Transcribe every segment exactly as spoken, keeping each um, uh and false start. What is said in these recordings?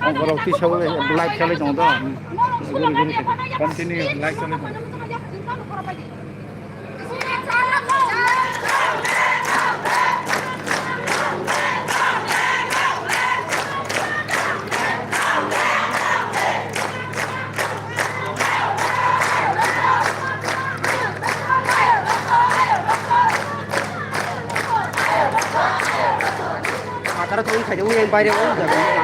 Borok tisa live chalai tongo do. Continue live chalai tongo. Matara tong khaide, ui, bayre o jaga.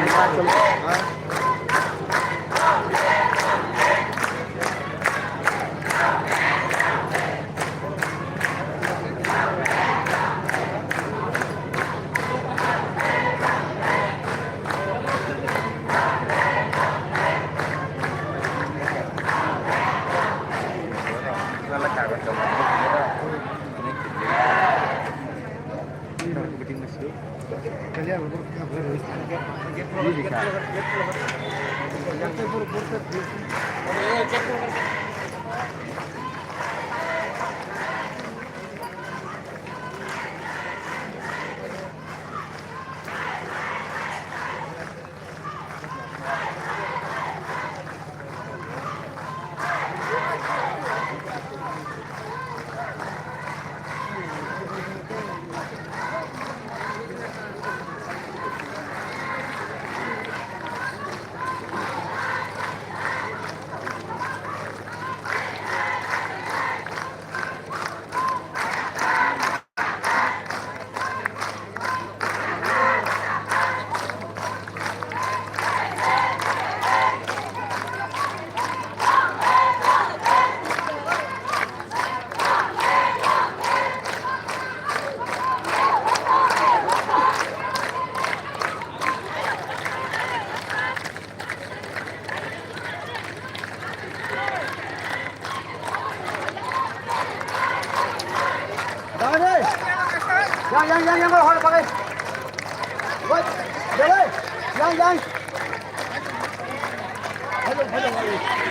Yang, yang, yang, yang, hol pakai. Woi, dale. Yang, yang. Hello, hello, hello.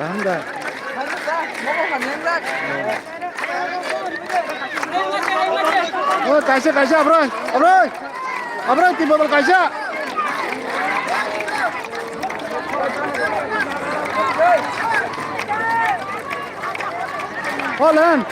Kaham da? O, kaisa, kaisa, abroi, abroi. Abroi, tin botol kaisa. O, lan.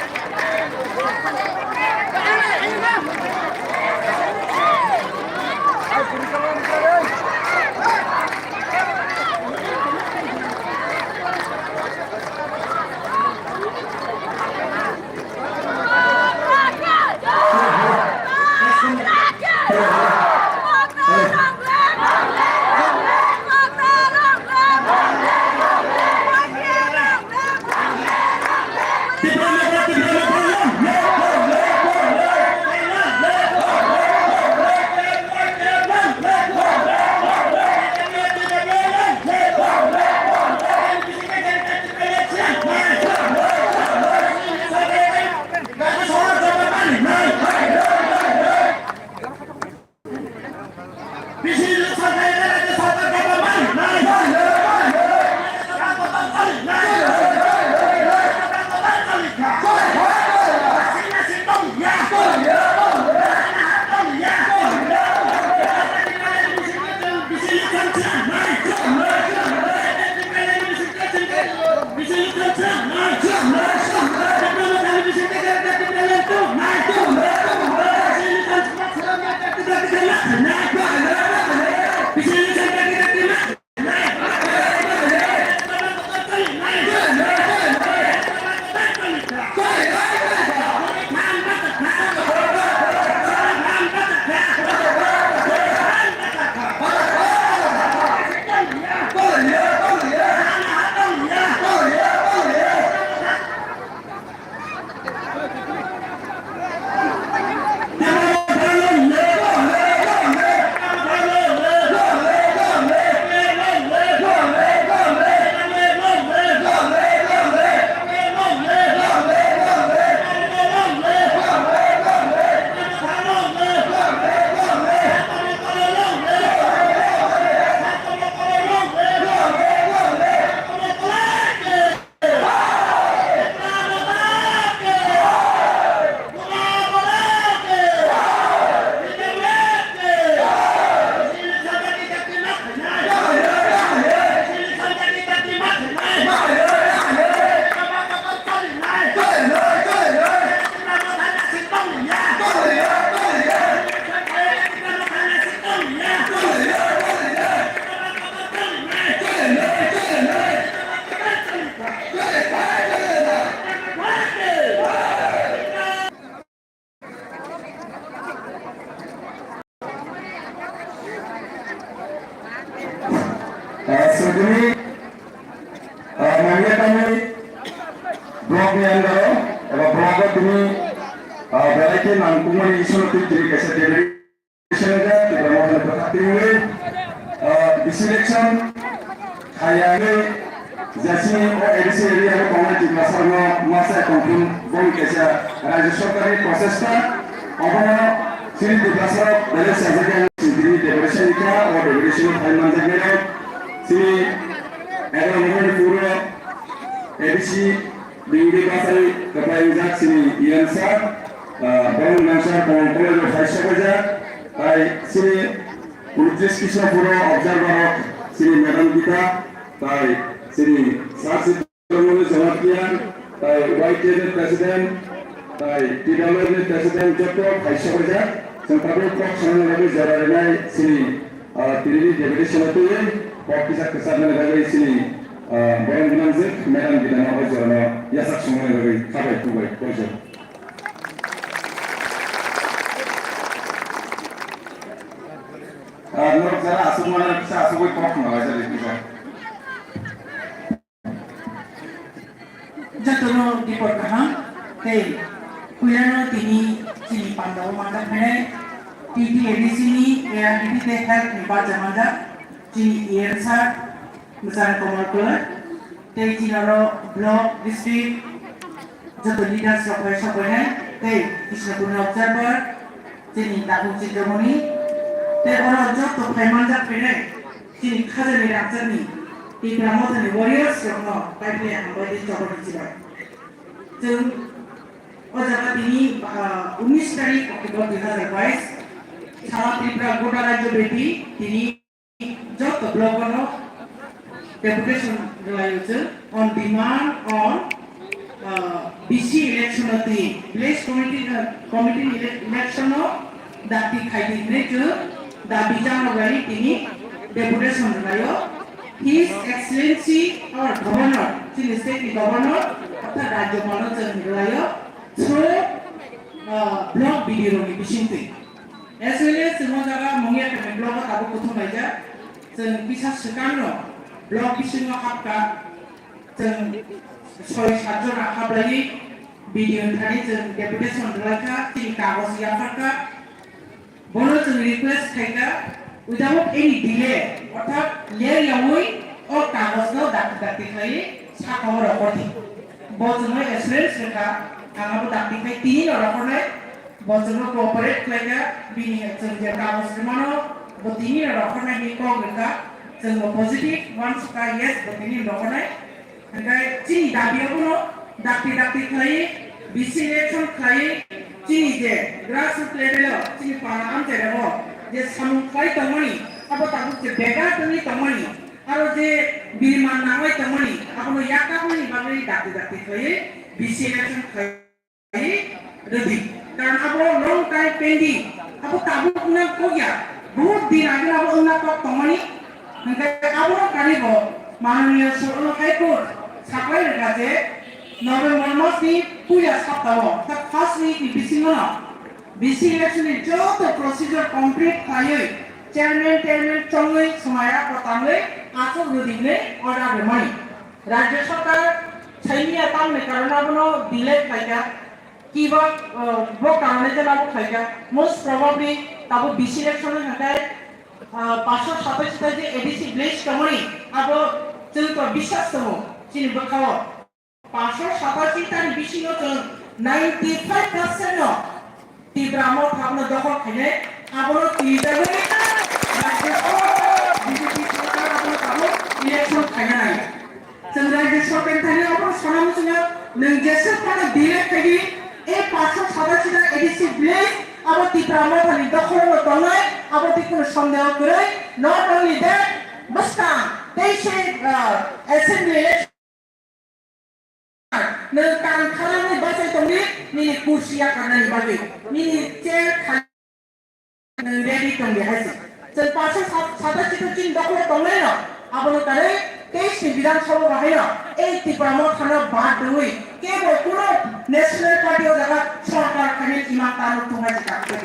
Sini, mangya kami blog ni andaro, eba blog o tini belai khe nangkukmani isino twi tini kaisa debate. Selection Tripura Motha ni kwthar twiwi, ah, bisi election khaiya hwnwi jesini o A D C area ni tongnai Tiprasarokno masa tongthun boni kaisa Rajya Sarkarni prochesta. Obono chini Tiprasarok belai sajagwi ang sini deputation ni kha, o deputation o phai manjaknairok chini Egaroh November puro A D C Bini bwsai kwplai wngjak chini E M sir, ah, borok nang sir Kamal College o phai sokhaijak, tai chini unotris Krishnapur o observer rok chini Madam Gita, tai chini Sir Siddhartha Jamatia, tai Y T F ni President, tai T W F ni President joto phai sokhaijak, chwng tabuk kok sanani bagwi jora rinai chini Ah, tini ni deputation o twiwi kok kisa kwchar nani bagwi chini, ah, borok gwnangjwk Madam Gita no o jorano yachak songmani bagwi khabai khulbai koijak. Ah, norok jara aswk mano kisa aswk bai kok khna laijak kisa. Jotono dipor kaham tei puilano tini chini pandao manjak phainai T T A D C ni A R D P tei health ni barja manjak chini E M sir Mwchang Komal Koloi tei chini oro block, district joto leaders rok bai sok phainai tei Krishnapur ni observer chini Takhuk Chindamani tei oro joto phai manjak phainai chini khajani rangchakni Tipra Mothani warriors rokno paiphlai hambai tei chobani chibai. Chwng o jaga tini, ah, unis tarik October dui hazar bais, sara Tripura gota rajyo byapi tini joto block-o deputation rwlaio chwng on demand on, uh, B C election-o twi village committee, uh, committee ele-, election-o dakti khaidi hinwi chwng dabi chang rwlai tini deputation rwlaio. His Excellency our Governor, chini state ni Governor, orthat Rajyapal-o chwng rwlaio through, uh, block B D O rokni bisingtwi. As well as chwng o jaga Mungya Kami block o tabuk kuthum laijak. Chwng kisa swkangno block bisingo hapkha. Chwng soi sat jona hablaiwi B D O thani chwng deputation rwlaikha, chini kagoj yapharkha. Bono chwng request khaikha, without any delay, orthat ler yaui o kagojno dakti dakti khlaiwi sakao rohordi. Bo chwngno assurance rwkha, ang abo dakti khai tinino rohornai. Bo chwngno cooperate khlaikha, bini chwng je kagoj rwmano, bo tinino rohornai hinwi kok rwkha. Chwngbo positive uansukha, yes, bo tinino rohornai. Hwnkhe chini dabi abono dakti dakti khlaiwi, B C election khlaiwi, chini je grassroots level-o, chini para amchairok-o je samung khlai tongmani, abo tabuk je begar wngwi tongmani, aro je biriman nangwi tongmani, abono yakaboni bagwi dakti dakti khlaiwi B C election khlai rwdi. Karon abo long time pending. Abo tabuk wngna kok ya. Bahut din age abo wngna kok tongmani. Hwnkhe abono karibo Mananiya Sor-, High Court saklai rwkha je November masni puila saptao, ta first week ni bisingono B C election ni joto procedure complete khlaiwi chairman, chairman chongwi swmaiya kwtangwi aswk rwdi hinwi order rwmani. Rajya Sarkar saimanya tamni karon abono delay khlaikha. Kiba, uh, bo karon je abo khlaikha, most probably tabuk B C election ni hwnkhe, uh, paanch sho satashi ta je A D C village tongmani, abo chwng to biswas tongo, chini bwkhao. Paanch sho satashi ta ni bisingo chwng ninety five percent no Tipra Motha no dokhol khainai, abono twijagwi Rajya Sabha B J P sarkar abono tabuk election khaina nai. Chwng Rajya Sarkar thani abo sana muchungo, nwng jesa phano delay khaidi, e paanch sho satashi ta A D C village abo Tipra Motha ni dokhol no tongnai, abo tei kunu sondeho kwrwi, not only that, bwskang tei se, ah, assembly election nwng kang khalangwi bachai tongdi, nini kursi yakarnani bagwi, nini chair khali nwng ready tongdi hai se. Chwng paanch sho satashi to chini dokholo tongnaino, abono kwrwi teis ni Bidhan Sabha bahaino ei Tipra Mothano bad rwui kebo kuno National Party o jaga sorkar khainani imang tano thung hai se kang khe.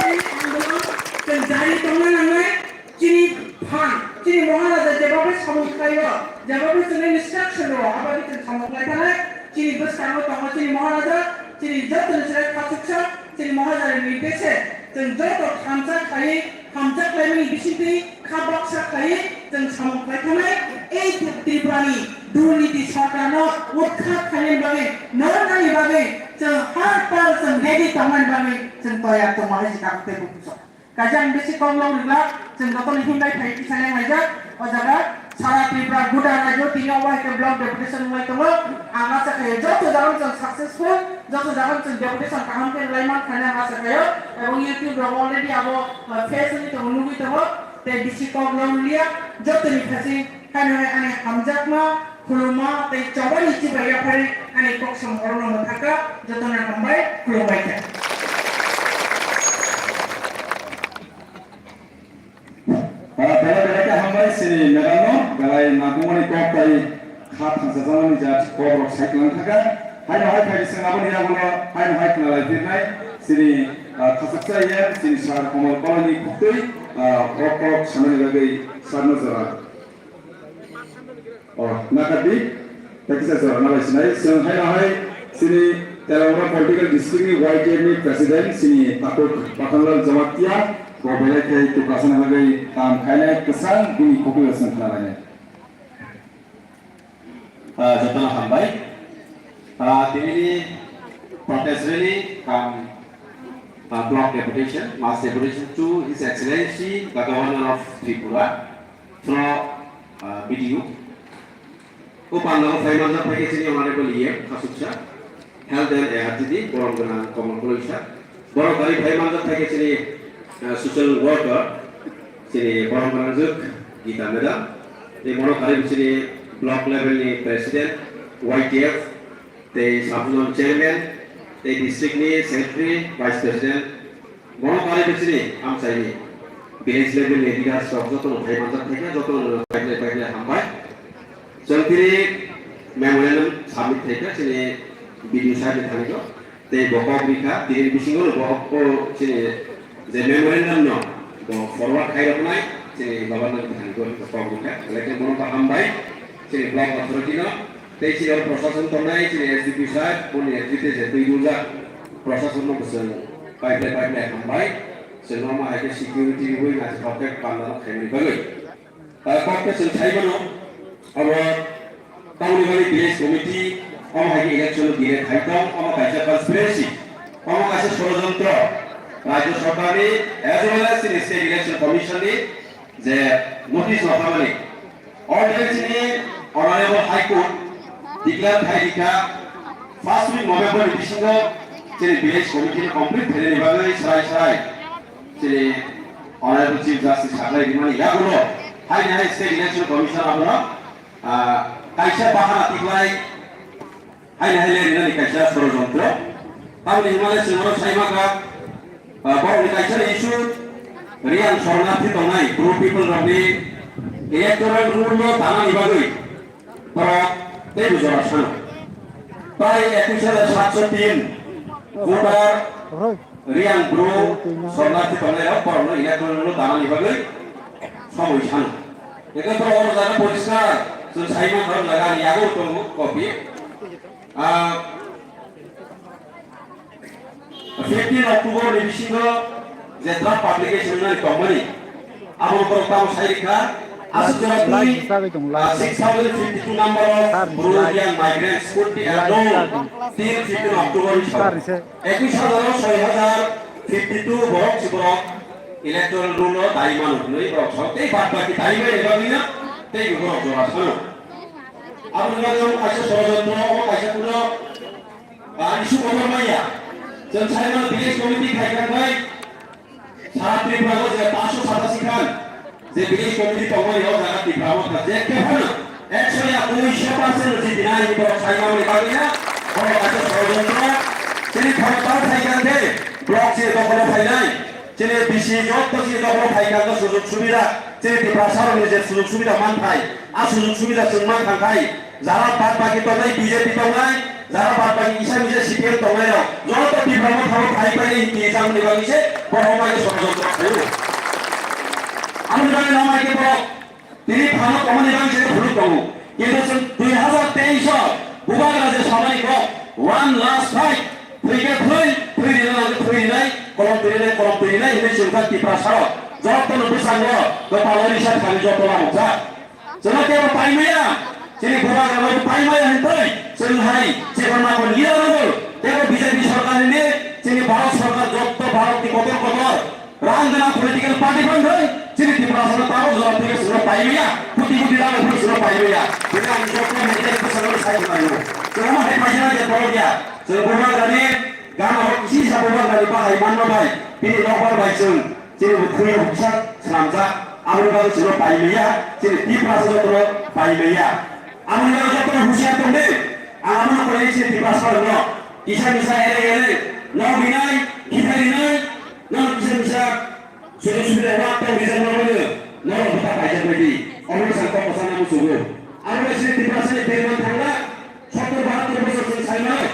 Chini andolon chwng jari tongna nangnai. Chini phan, chini Maharaja jeba bai samung khlaio, jeba bai chwngno instruction rwo, abo bai chwng samung khlai thanai. Chini bwskango tongo chini Maharaja, chini jotoni chwrai khachuksa, chini Maharaja ni nirdeshe chwng joto thansa khlaiwi, hamjak khlaimani bisingtwi kha baksa khlaiwi chwng samung khlai thanai. Ei Tripura ni durniti sorkarno utkhat khlainani bagwi, narwknani bagwi chwng har pal chwng ready tongnani bagwi chwng toyar tongo hai se tabuk tei bukuchok. Kaisa ang bisi kok long rijak, chwng jotono himbai phai kisa leng laijak. O jaga sara Tripura gota rajyo tini obo hai khe block deputation wngwi tongo. Ang asa khaio joto jaga chwng successful, joto jaga chwng deputation kaham khe rwlai man kha hinwi ang asa khaio. Ebong YouTube rogo already abo, uh, face wngwi tongo, nugwi tongo. Tei bisi kok long liya, jotoni phaising. Haino hai ani hamjakma, khulumma tei chobani chibai yaphari ani kok samung orono mwthakha, jotono hambai, khulumbai kha. Ah, belai belai khe hambai chini madam no, belai nangkukmani kok tai kha thangsajakmani jat kok rok sai tlang thaka. Haino hai phai bising aboni yagulo haino hai khna lai phirnai chini, ah, khachuksa yen chini sir Komol Palani khuktwi, ah, kok kok sanani bagwi sir no jora. Oh, nakadi, tei kisa jora nalai sinai. Chwng haino hai chini Telangana Political District ni Y T F ni President, chini takhuk Pathanlal Jamatia, bo belai khe Tiprasani bagwi kam khainai kwchang bini khukui o chwng khna lainai. Ah, jotono hambai. Ah, tini ni protest rally kam, ah, block deputation, mass deputation to His Excellency the Governor of Tripura. Pro, ah, B D O. O pandao phai manjak phai khe chini Honorable E M Khasuksa, Health and A R T D, borom gwnang Komol Koloisa. Borom gari phai manjak phai khe chini, ah, social worker, chini borom gwnang juk Gita Madam. Tei borom gari chini block level ni President, Y T F, tei sub zone chairman, tei district ni secretary, vice president, bono kari bisini amchaini village level ni leaders rok jotono phai manjak phaikha, jotono paikhlai paikhlai hambai. Chwng tini memorandum submit khaikha chini B D O sir ni thani o, tei bo kok rikha, tini bisingo bo o chini je memorandum no bo forward khairoknai chini governor ni thani o bo kok rikha, belai khe bono hambai chini block authority no. Tei chini oro prosason tongnai chini S D P sir, boni netrite je twi rwjak prosason no bwswng paiphlai paiphlai hambai. Chwng omo hai khe security rwui naithok khe panda no khaimani bagwi. Ah, kok khe chwng sai mano, abo tamoni bagwi village committee, omo hai khe election no delay khai tong, omo kaisa conspiracy, omo kaisa sorojontro, Rajya Sarkar ni as well as chini State Election Commission ni je notice rok hamani. Already chini Honorable High Court declare khai rikha, first week November ni bisingo chini village committee ni complete khainani bagwi srai srai chini Honorable Chief Justice saklai rimani yagulo haini hai State Election Commission abono, ah, kaisa bahana tiklai. Haini hai le rinani kaisa sorojontro. Tamni hwnmale chwng oro sai mankha, ah, borokni kaisa issue, Reang sornarthi tongnai Bru people rokni electoral roll no tanani bagwi borok teibo jora sano. Tai ekush hajar satso tin voter Reang Bru sornarthi tongnai rok borokno electoral roll no tanani bagwi somoi sano. Eko borok oro jaga poriskar, chwng sai mankha oro jaga ni yago tongo copy. Ah, fifteen October ni bisingo je draft publication wngmani tongmani, abo borok tamo sai rikha, aswk jora twi, ah, six thousand fifty-two number of Bru Reang migrants could be enrolled till fifteen October ni salo. Ekush hajar o soi hajar fifty-two borok si borok electoral roll o dai mano hinwi borok sok tei bad baki dai mani bagwi no tei borok jora sano. Aboni bagwi omo kaisa sorojontro, omo kaisa kuno, ah, issue kotor maya. Chwng sai mano village committee khai kha khai sara Tripura o je paanch sho satasii khan je village committee tongmani o jaga Tripura o kha je khe phano ekso ya duiso percent jiti nai borok sai mani bagwi ya borok kaisa sorojontro. Chini khoroksa khai kha khe block se dokholo phainai. Chini bisi jotto chini dokholo phaikha khe sujug subida, chini Tiprasa rokni je sujug subida manthai, a sujug subida chwng mankha khai, jara bad baki tongnai B J P tongnai, jara bad baki kisa misa C P M tongnai rok, joto Tiprasa thabo phai phai ni tini chamani bagwi se borok mai sorojontro khaio. Amoni bagwi nang mai khe borok Tini phano tongmani bagwi se phunuk tongo. Kintu chwng dui hazar teis o bubagra je samani kok, one last fight, thwi khe thwi, thwi rina nang khe thwi rinai, kolom twi rinai, kolom twi rinai hinwi chwng kha Tiprasa rok. Jotono bwskango kwpalo risa thani joto lamukjak. Chwngno kebo paimaya, chini bubagra no paimaya hintwi chwng hai chikon makon leader rok kebo B J P sorkar ni, chini Bharat sorkar jotto Bharat ni kotor kotor Rang gwnang political party phano thai, chini Tiprasa no tabok jora thwi sino pai maya, kuti kuti rang phano sino pai maya. Bini ang jotto media ko salo sai maya. Chwng hai paijana je borok ya. Chwng bubagrani gana hok isi sa bubagrani bahai manno bai. Bini nokbar bai chwng. Chini bukhui rok bwsa swnamjak. Aboni bagwi sino pai maya. Chini Tiprasa jotto pai maya. Aboni bagwi jotto husiar tongdi. Ang abono koi chini Tiprasa no. Kisa misa ele ele. Nok rinai, khitai rinai. Nok kisa misa. Sujug subida wak tang rijak norokno norok bwkha paijak bai di. Omo bwsang kok bwsang nang muchungo. Aro bai sini Tiprasa ni berman thangla sottor bahattor bosor chwng sai mano.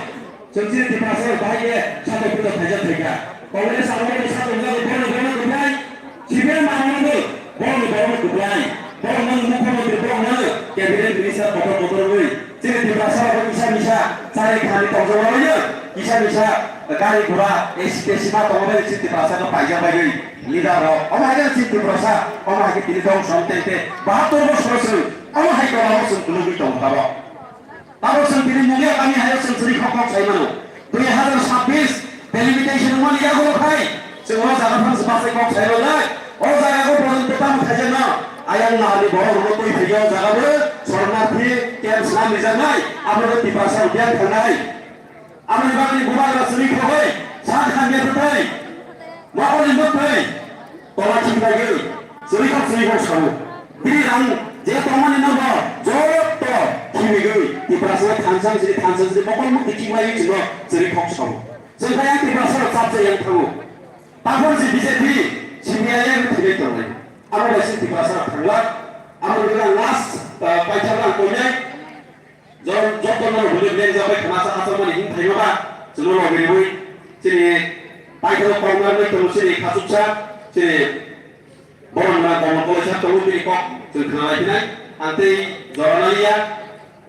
Chwng chini Tiprasa rok bahai khe satok putok phaijak phaikha. Congress amol ni satok jagwi borokni borokno kwplai. C P M amol ni borokni borokno kwplai. Borok nang mukhyamantri borok nang cabinet minister kotor kotor wngwi. Chini Tiprasa rok kisa misa chari khani tongjago bai no, kisa misa gari gura A C T C ma tongo bai chini Tiprasa no paijak bai leader rok. Omo hai chini Tiprasa, omo hai tini dong song tei tei bahattor bosor chwng omo hai tola o chwng kulugwi tong tabok. Tabok chwng tini mungya kami hai chwng chini khok khok sai mano. Dui hazar sabbish delimitation wngmani yagulo khai chwng o jaga phano se bachai kok sai rwnai. O jaga o porjonto tamo khaijak no. Ayang naharni borok rwgwi twi phaikhe o jaga bo soronarthi camp swnam rijaknai, abo rwgwi Tiprasa rok biyang thangnai. Aboni bagwi bubagra chwrwi khogwi sak hamya twtwi mokolni mwktwi tola khiklaiwi chwrwi khok chwrwi khok sao. Bini rang je tongmani nogo joto khimigwi Tiprasa thansa sini thansa sini mokol mwktwi khiklaiwi chwngno chwrwi khok sao. Chwng khe yang Tiprasa rok chap chai yang thango. Takhor si B J P, C P I M thwngwi tongnai. Abo bai si Tiprasa thangla. Abo ni last, ah, paithak ang koinai. Jor, joto no bole blen jabai khana sa asa mani hin thaima ba. Chwngno logi riwi. Chini paithak kongna ni tong chini khasuksa. Chini borom na kong kong sa tong chini kok. Chwng khana lai hinai. Ang tei jora na liya.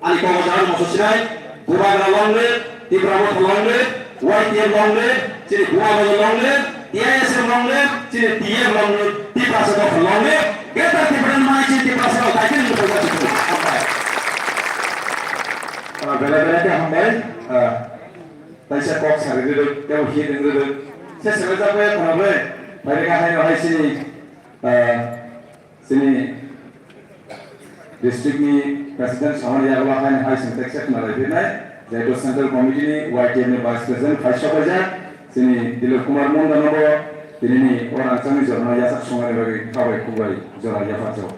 Ani kok jara moso sinai, Bubagra long live, Tipra Motha long live, Y T F long live, chini Bubagra long live, T I S F long live, chini T F long live, Tiprasa Motha long live, Greater Tipraland mani chini Tiprasa rok daikhe nini phaisa chukhu. Hambai. Ah, bela bela khe hambai. Ah, taisa kok sari rwdwk, tebo hit wng rwdwk. Se sebe jabe khwnabe. Phairika haino hai chini, ah, Chini district ni president samani yago la haino hai sing tekse khna lai phinai, jehetu central committee ni Y T F ni vice president khai sokaijak, chini Dilip Kumar Munda no bo tini ni o rangchak ni jorano yasak songani bagwi khabai khukbai jora yapharjak.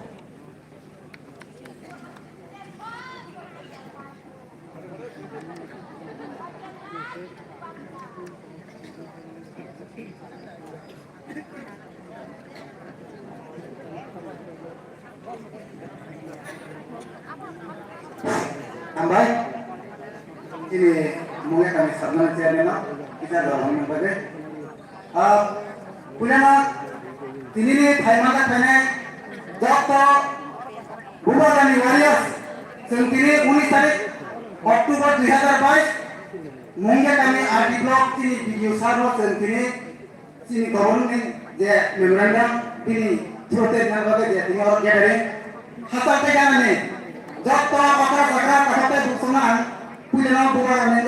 Hambai. Ini mungkin kami sabna chairman kita dalam mungkin. Ah, puilano tinini phaimani phainai joto Bubagrani warriors, chwng tini unis tarik October dui hazar bais, Mungia kami R D block chini B D O sir no chwng tini chini government ni je memorandum bini through te nang bagwi je tini oro gathering hachal tei ganani joto okra chakra takhuk tei bukhukno ang puilano Bubagrani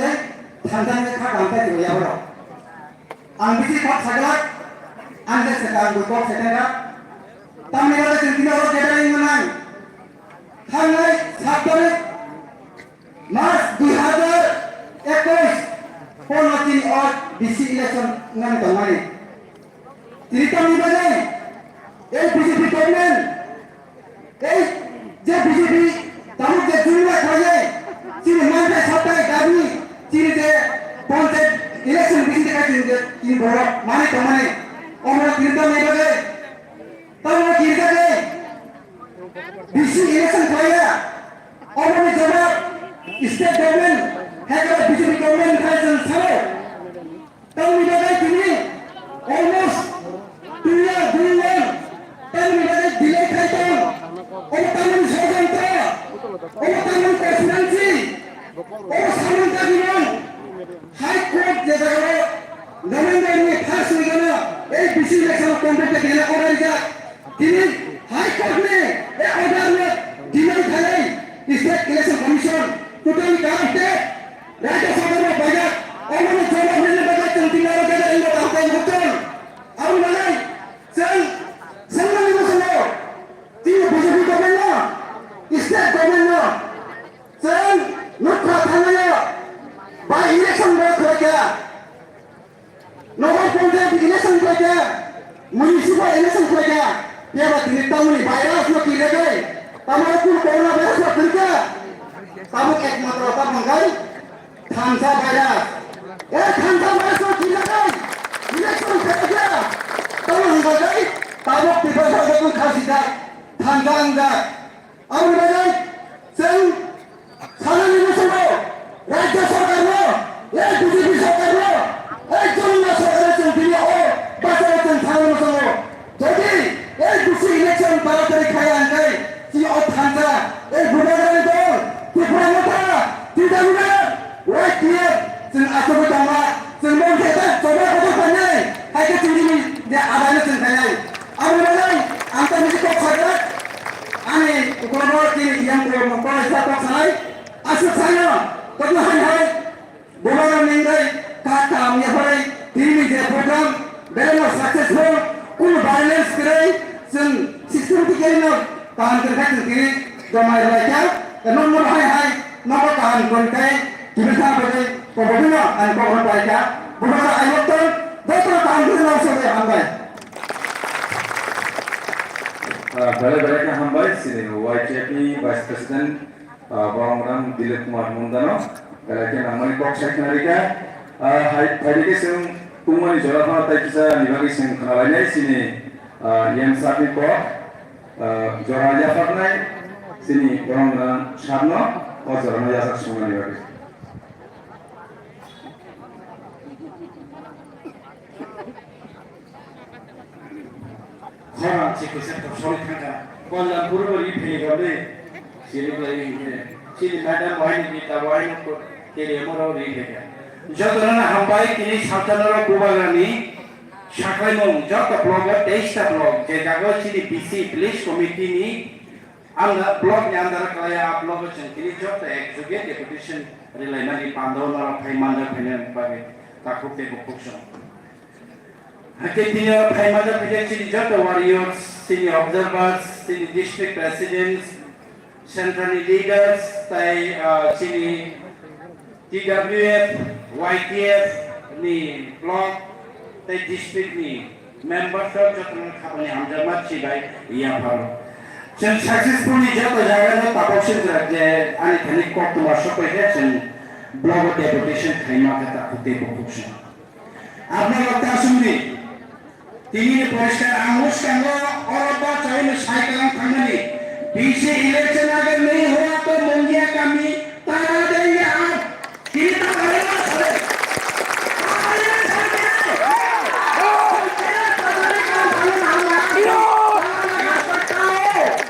thansa ni kha kaham tei chwng yapharo. Ang bisi kok saglak, ang je seta ang kok seta. Tamni bagwi chwng tini oro gathering wngnai. Thangnai sat tarik March dui hazar ekush pono chini o B C election wngnani tongmani. Tini tamni bagwi ei B J P government Ei je B J P tabuk je jumla khlaijak, chini manthai sathai dabi, chini je panchayat election bising de kai chini je chini borok manwi tongmani, omo tini tongmani bagwi, tamo kirjak ei B C election khlaiya, omo ni jawab state government, hai khe B J P government khai chwng sabo. Tamni bagwi tini almost two year, three year, tamni bagwi delay khai tong. Obo tamni sojantro, obo tamni conspiracy, obo samung tangwi nang. High Court je jagao November ni first week ano ei B C election conduct khe order rijak. Tini High Court ni a order no deny khlai State Election Commission totally corrupted. Rajya Sabha no paijak, omo no jawab rwna bagwi chwng tini oro gathering no kaham khe nukjak. Aboni bagwi chwng swngmani bwskango tini B J P government no, state government no chwng nukha thangnaio by election bo khlai kha. Nogo panchayat election khlaikha, municipal election khlaikha, phiya ba tini tamoni virus no kirikhai, tamo kunu corona virus no kirikhai, tabuk ekmatro tamo hwnkhe thansa virus. E thansa virus no kirikhai, election khlaikha, tamo hwnkhe tabuk Tiprasa jotoni khasijak, thansa wngjak. Aboni bagwi chwng sanani bwskango Rajya Sarkarno, ei B J P Sarkarno, ei Janata Sarkarno chwng tini o bwskango chwng sanani bwskango. Jodi ei B C election taratari khaiya hwnkhe chini o thansa, ei Bubagrani dol, Tipra Motha, T W F, Y T F, chwng achugwi tongma, chwng mungsa ta choba kotor khainai, hai khe chwng nini je abaino chwng khainai. Aboni bagwi ang tamni kok sajak, ani ukolog chini yang ukolog mokol sa kok sanai, aswk saino, kotor hai hai, Bubagra nengrai, ka kam yaphai, tini je program, belai no successful, kunu violence kwrwi, chwng systematically no Kaham kwrwi khe chwng tini joma rwlai kha, tei nono hai hai nono kaham kwrwi khe kibisa bagwi kobodino ang kok rw pai kha. Bubagra ayoktor jotono kaham kwrwi no sogwi hambai. Ah, belai belai khe hambai chini Y T F ni Vice President, ah, Boromgram Dilip Kumar Mundano, belai khe nangmani kok sai khna rikha. Ah, hai, phaidi khe chwng tungmani jora phano tei kisa ni bagwi chwng khna lainai chini, ah, E M sir ni kok. Ah, jora yapharnai chini borok rang sakno o jorano yachak swngnani bagwi. Khorang se kisa kosoi thangkha, Kalyanpur bo ri phai gole, sini bo ri phai, sini madam wahini kita wahini ko, teri amoro ri phai. Jotono hambai tini saltanoro bubagrani. Sakhlaimung joto blogo teista blog je jago chini B C village committee ni anda blog ni andar kalaya a blogo chwng tini joto ekjuge deputation rwlaimani pando norok phai manda phainani bagwi takhuk tei bukhuk song. Hakhe tini o phai manda phainai chini joto warriors, chini observers, chini district presidents, Central ni leaders tai, ah, chini T W F, Y T F ni block tai district ni members rok jotono khabani hamjakma chibai yapharo. Chwng successfully joto jagano tabok swngjak je ani thani koktwma sokoi khe chwng block o deputation khaima khe takhuk tei bukhuk song. Apni rok ta sungdi. Tini ni poriskar ang uskango oro ba chawino sai kalang thangmani. B C election agar nahi hua to Mungia kami tara denge aap. Tini ta kare na sare.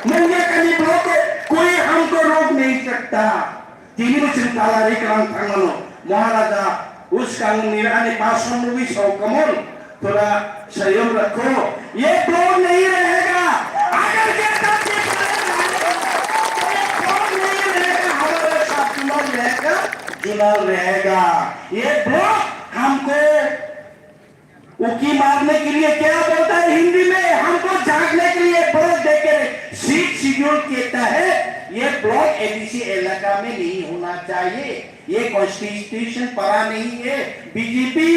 Mungia kami block ko koi humko rok nahi sakta. Tini bo chwng tala ri kwlang thangmano. Maharaja, uskang ni ani bhasan nugwi sao, come on, thoda sanyam rakho. Ye block nahi rahega. Agar ye block nahi rahega, hamara sab junal rahega, junal rahega. Ye block humko उकी मारने के लिए क्या बोलता है हिंदी में, हमको झांकने के लिए बोल दे के सिक्स्थ शेड्यूल के तहत ये ब्लॉक एडीसी इलाका में नहीं होना चाहिए। ये कॉन्स्टिट्यूशन पढ़ा नहीं है बीजेपी,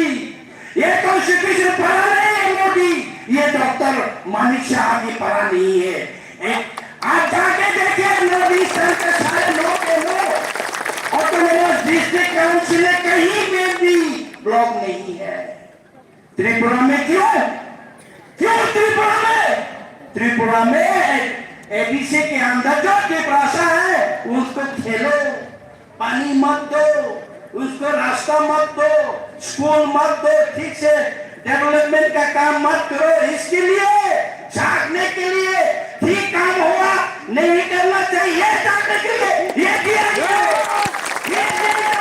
ये कॉन्स्टिट्यूशन पढ़ा नहीं है मोदी, ये डॉक्टर मानिक साहब की पढ़ा नहीं है। एक, आप जाके देखिए, नॉर्थ ईस्टर्न के सारे लोग के लोग ऑटोनोमस डिस्ट्रिक्ट काउंसिल में कहीं में भी ब्लॉक नहीं है। त्रिपुरा में क्यों? क्यों त्रिपुरा में? त्रिपुरा में एडीसी के अंदर जो त्रिप्रासा है, उसको खेलो, पानी मत दो, उसको रास्ता मत दो, स्कूल मत दो, ठीक से डेवलपमेंट का काम मत करो। इसके लिए झांकने के लिए ठीक काम हुआ, नहीं करना चाहिए झांकने के लिए, ये किया गया। ये किया गया।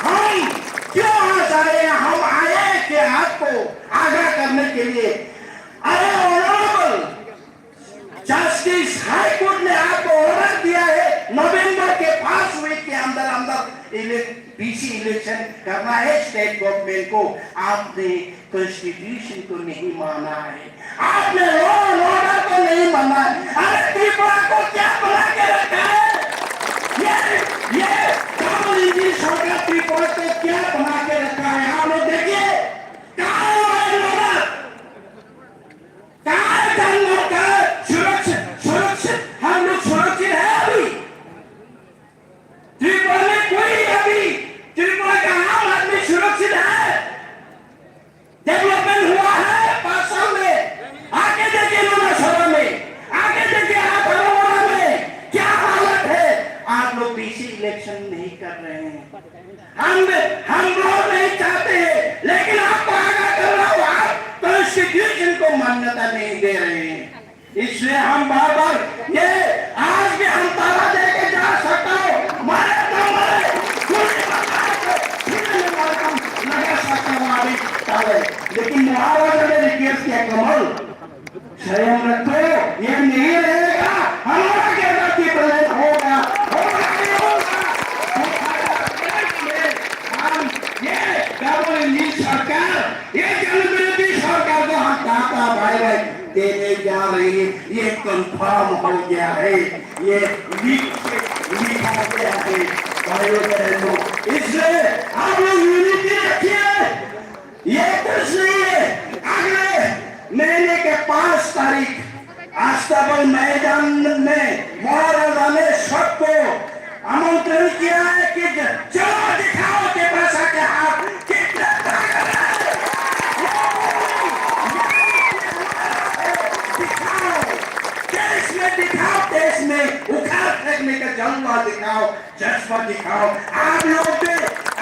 हम क्यों आ जाए? हम आए कि आपको आगाह करने के लिए। अरे ऑनरेबल जस्टिस, हाई कोर्ट ने आपको ऑर्डर दिया है, नवंबर के फर्स्ट वीक के अंदर अंदर इले-, बीसी इलेक्शन करना है स्टेट गवर्नमेंट को। आपने कॉन्स्टिट्यूशन को नहीं माना है, आपने लॉ एंड ऑर्डर को नहीं माना है। अरे त्रिपुरा को क्या बना के रखा है? ये, ये डबल इंजन सरकार त्रिपुरा को क्या बना के रखा है? आप लोग देखिए, कहाँ है लॉ एंड ऑर्डर? कहाँ है कानून? कहाँ है सुरक्षित? सुरक्षित, हम लोग सुरक्षित है अभी? त्रिपुरा में कोई अभी त्रिपुरा का आम आदमी सुरक्षित है? डेवलपमेंट हुआ है पाँच साल में? आके देखिए लोनासभा में, आके देखिए आप अरोड़ा में क्या हालत है। आप लोग बीसी इलेक्शन नहीं कर रहे हैं। हम, हम लोग नहीं चाहते हैं, लेकिन आपको आगाह कर रहा हूँ, आप कॉन्स्टिट्यूशन को मान्यता नहीं दे रहे हैं। इसलिए हम बार बार ये आज भी हम ताला दे के जा सकता हूँ, मरे तो मरे, गोली मार के फिर मैं welcome लगा सकता हूँ अभी ताले। लेकिन महाराजा ने रिक्वेस्ट किया, कमल, संयम रखो, ये नहीं रहेगा, हमारा कहना कि प्रलय होगा, होगा नहीं होगा, हम ये डबल इंजन सरकार, ये जनविरोधी सरकार को हम टाटा बाय बाय देने जा रही है, ये कंफर्म हो गया है, ये लिख, लिखा गया है। भाइयों बहनों, इसलिए आप लोग यूनिटी रखिए। ये कुछ नहीं है। अगले महीने के पाँच तारीख अष्टबल मैदान में महाराजा ने सबको आमंत्रण किया है कि ज-, चलो दिखाओ के भाषा के हाथ कितने ताकत है। दिखाओ, देश में दिखाओ, देश में उखाड़ फेंकने का जलवा दिखाओ। जज्बा दिखाओ, आप लोग भी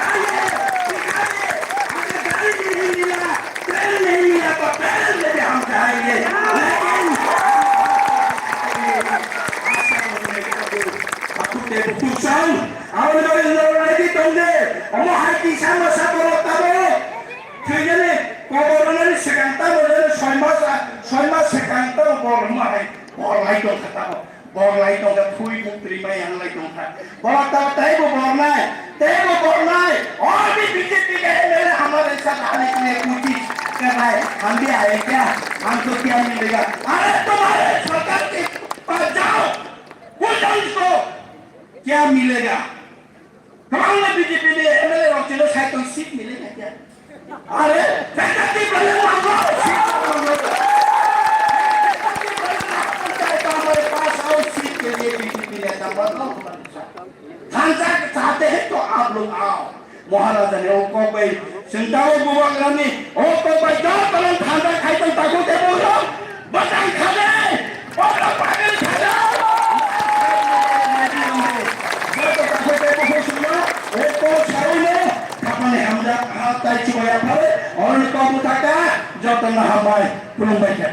आइए, दिखाइए। अगर गाड़ी में नहीं मिला, ट्रेन नहीं मिला तो ट्रेन में भी हम जाएंगे, लेकिन Kusang, aboni bagwi norok ready tongdi, omo hai kisa masa borok tabuk thwigani kobornani swkang tamo jani soi mas, soi mas swkang tamo borok omo hai borlai tongkha tabuk. Borlai tongkha, thui muktrwi mai yanglai tongkha. Borok ta teibo bornai, teibo bornai. O B J P ka M L A hamare saath aane ke liye kuchis kar raha hai. Hum bhi aaye kya? Hum to kya milega? Are tumhare sarkar ke paas jao, kuch usko kya milega? Kwbangma B J P ni M L A rok chwngno saiton seat milai kha khe. Are, fifty percent mango, seat mango. Fifty percent mango, chai to hamare pass out seat ke liye B J P neta mango. Thansa chahte hain to aap log aao. Maharaja ne o kok bai Sengtao bubagrani, o kok bai jotoni thansa khaitong takhuk tebo rok, bwtang khade, bono bagwi khade. Joto takhuk tebo husuma, o kok saino, khapani hamjak, ha tai chubai aphare, oroni kok bwthaka, jotono hambai, khulumbai khe.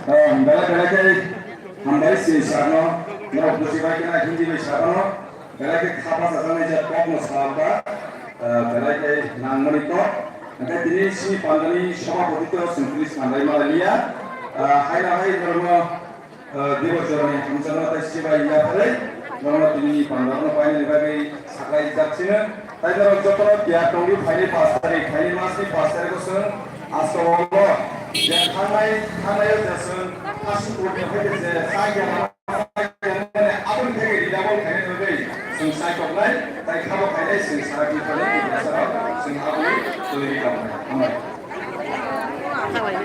Oh, belai belai khe hambai sini sakno, norok buji bai khe na Hindi bai sakno, belai khe khapa sajaknai je kokno salka, ah, belai khe nangmani kok. Hingkhe tini sini pandani sabhapati to chwng tini sandai malai liya. Ah, haino hai norokno, ah, Debo Jorani hamjakma tei sibai yapharwi norokno tini pandano painani bagwi saklai jak sino. Tai norok jotono tiyar tongdi, phaini pash tarik, phaini masni pash tarikgo chwng Aswk o je thangnai, thangnai o je chwng Aswk ni khe je chaya, aboni theke ridabol khainai bagwi chwng chaitok nai, tai khabo khainai chwng sara bwtharni bwsarok chwng aboni twi ri tong nai. Hambai.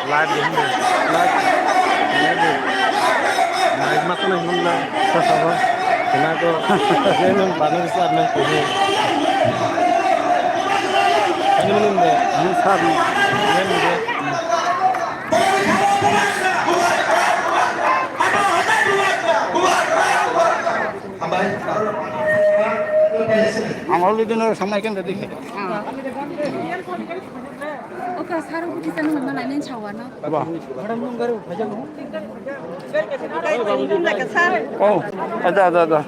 Live di hindi. Live. Live di. Live ma kono hindi. Sa sa ba. Kena ko. Kena bana bisa na ko. Ano mo hindi. Ano sa. Hindi. Ang already na samay kan dati. Oka saro kuti sanu mana nen chawa na. Ba. Oh, ada ada ada.